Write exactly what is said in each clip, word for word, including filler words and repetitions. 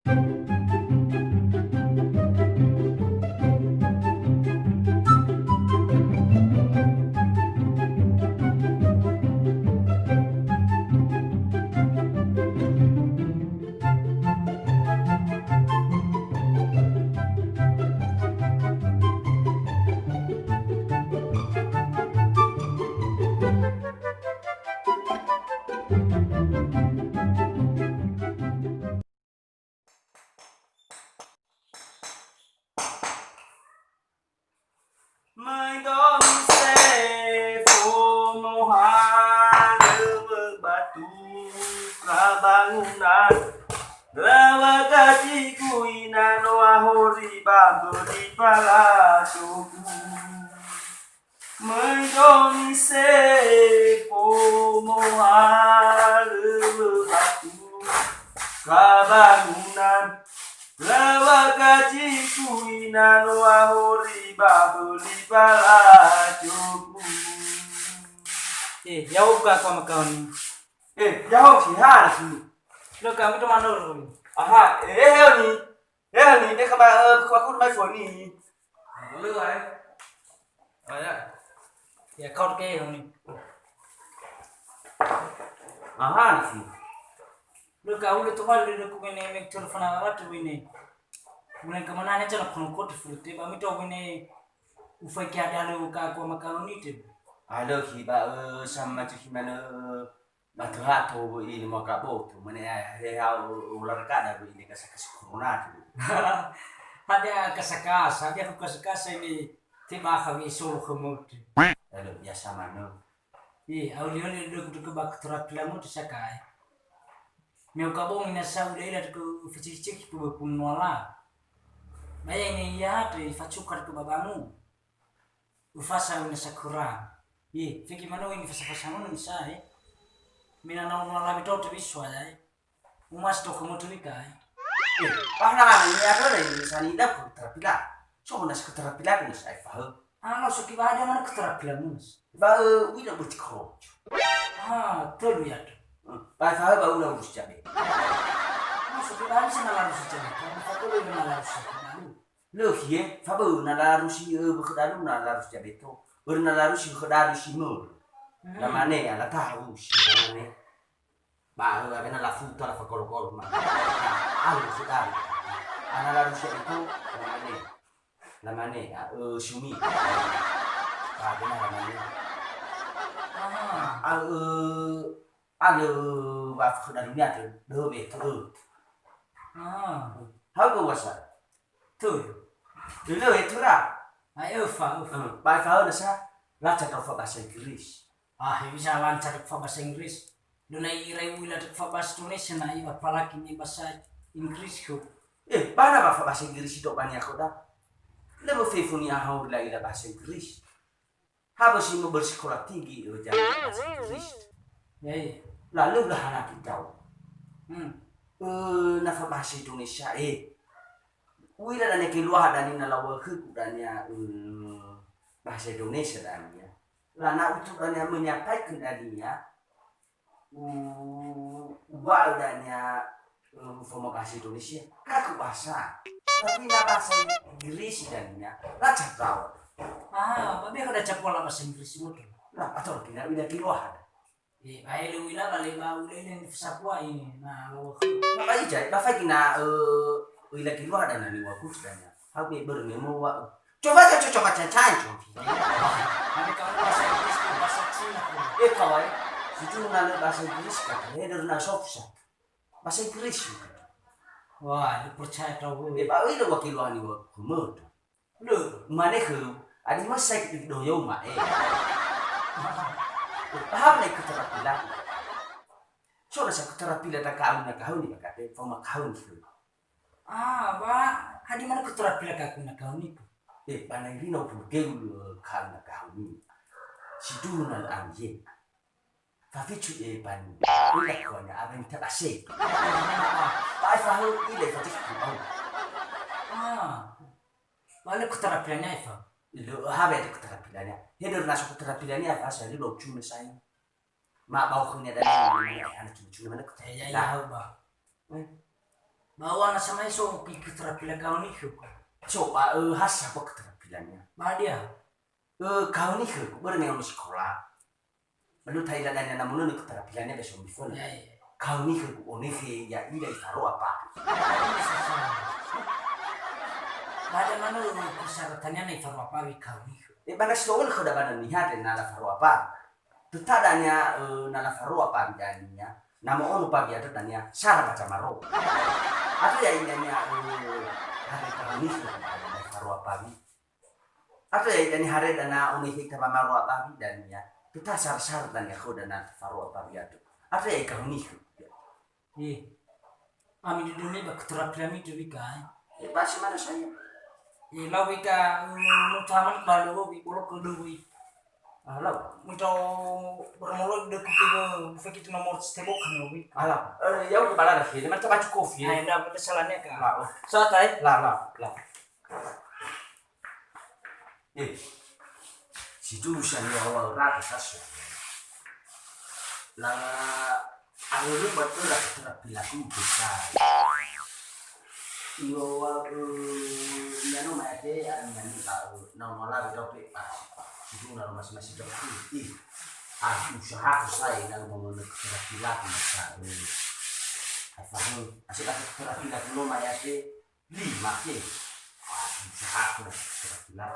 Möi doni sefo mohalö batu kabangunan. Lawa gajigu ina no ahori ba mböli baladogu. Möi doni sefo mohalö batu kabangunan. Lawa gajigu ina no ahori ba mböli baladogu. Eh, ya'oga kwa makaoni. Eh, ya'o si hana si. Lo kami to manor. Aha, eh, eh, ni. Eh, ni, deh, kaba, eh, aku, aku mai foni. Boleh, eh. Oh, ya. Ya, kau ke, ni. Aha, ni. Lo ka udah tuh, balik, lo ku mene, mene telepon apa tuh ini. Mulai kemana aja lah, kono kote, fute, ba mi to ini. Ufai ke ada lo ka aku sama kalau ni, tuh. Ada, ki, ba, eh, sama cek mana, eh, Batu hato ini mau kaboto, mana ya, ya, ya, olahraga ada ini kasa-kasa corona tu. Ada kasa-kasa, ada aku kasa-kasa ini, teba kami solo ke moto. Lalu biasa mana? Ih, au lione dulu ke bak terapi lamu tu sakai. Meu kabong ina sa udah ila ke fecik-cik tu pun wala. Bayang ini ya, tu facukar ke babamu. Ufasa ina sakura. Ye, fiki mano ini fasa-fasa mano ni sa, eh. Mina na uma labi to tu biswa, eh. Umas to kamu tu ika, eh. Eh, pahna ni ada ni sani da ku terapila. So na sa terapila ku sa fahe. Ah, so ki ba ada mana terapila mus. Ba, eh, wina berarti kau. Ah, tolu ya tu. Hmm, ba fahe ba una urus jabe. Ah, so ki ba ada sana lalu si jabe. Kamu tak boleh na lalu si jabe. Lö khie, fa bö'ö na larusi, ö, khöda lu na larusi Jabeto. Börö na larusi khöda lu si möl. Hmm. Lamane, ala tahu si lamane. Ba, ö, awena lafuta, lafakolokolo ma. Alu khöda lu. Ana larusi Jabeto, lamane. Lamane, a, ö, sumi. Ba, awena lamane. Ah. A, ö, alö wa khöda lu nia tö, dö be tö. Ah. Hau ke wasa? Tö. Lö, lö, e, töra. Ai, öfa, öfa. Hmm, ba öfa, öfa, sa, lancar tau fa bahasa Inggris. Ah, he bisa lancar fa bahasa Inggris. Lö na irai uila fa bahasa Indonesia, na iwa apalagi ni bahasa Inggris ko. Eh, bana ba fa bahasa Inggris itu bani aku dah. Lö mo fefu ni ahau la ila bahasa Inggris. Haba si mo bersekolah tinggi, eh, jadi bahasa Inggris. Ya, ya. Lalu lah anak kita. Hmm. Eh, na fa bahasa Indonesia, eh. Uila dania keluar dania na lawa khögu dania, eh, bahasa Indonesia dania. La na utu dania menyampaikan dania, u-, uwa'ö dania, eh, ufaoma bahasa Indonesia. Kaku bahasa. Tapi na bahasa Inggris dania, la cakau. Ah, ba be kada capola bahasa Inggris moto. Nah, atau kina uila keluar. Eh, ba ele uila ba le ba ulele ni sapua ini. Nah, lo. Ba ija, ba fa kina, eh, uila keluar dania ni waku dania. Aku börö me mo wa. Coba, coba, coba, coba, coba. Ada kawan bahasa Inggris, bahasa Cina. Eh, kawan. Situ na le bahasa Inggris, kata, eh, dari na sofsa. Bahasa Inggris. Wah, ini percaya tau. Eh, ba uila wakil wani wa kumoto. Lö, mane khöu, adi ma sai doyou ma'e. Paham lai keterampilan. So rasa keterampilan ta kahaun na kahaun ni bakate, faoma kahaun khöu. Ah, ba, adi mana keterampilan kahaun na kahaun ni. Eh, bana irina upul geu, eh, kahaun na kahaun ni. Siduhu na le anggie. Faficu e bani. Ila kuana abang tabase. Ba fahu ila fatik ku au. Ah. Ba lö keterampilannya, Eva? Lö, habe ada keterampilannya. He, dari nasu keterampilannya, Eva, saya dulu cuma saya. Ma bau khönia dan anak cuma-cuma mana keterampilan. Ya, ya, ya, ba. Eh. Ba ua na samaeso ki keterampilan kaoni khöku. Coba, eh, ha sapa keterampilannya? Ba dia. Eh, kaoni khöku, börö me ono sekolah. Lalu taila dania na mono keterampilannya besok bifon. Ya, ya. Kaoni khöku, onefe ya'ila ifaro'a pabi. Ba ada mana lu persyaratannya na ifaro'a pabi kaoni khöku. Eh, bana sito'ö khöda bana niha de na la faro'a pabi. Töta dania, eh, na lafaro'a pabi dania, na mo'ono pabi andrö dania, sara baca maro. Atau ya ini dania, eh, hari Kamis na lafaro'a pabi. Atau ya ini dania hari dana oni hita mamaro'a pabi dania. Töta sara-sara dania kho dana faro'a pabi andrö. Atau ya ikahunisku. Eh, ami dudumi ba keterampilanmi tu wika, eh. Eh, pasti mana saya. Eh, lau wika, mm, mutaman ba lo wi, bolo ke do wi. Ah, lau. Muto bermolo de ku ke feki tu nomor stebo kan wi. Alah, eh, ya udah balada sih, mana coba cukup ya. Nah, enggak ada salahnya kan. Lah, oh. Saat, eh. Lah, lah, lah. Eh, si dusa ni awal rata kaso. La arulu batul la keterampilanku besar. Iwa wa, eh, nyano ma'ete, ya, nyano ta'u, na mala be dope pas. Itu na masing-masing dope. Ih, ah, usaha saya na mau keterampilanku besar. Apa, asik keterampilanku no ma'ete. Lima ke. Wah, bisa aku dah. Kira-kira.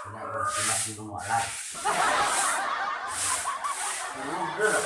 Kena ibu masing-masing rumah lagi. Udah.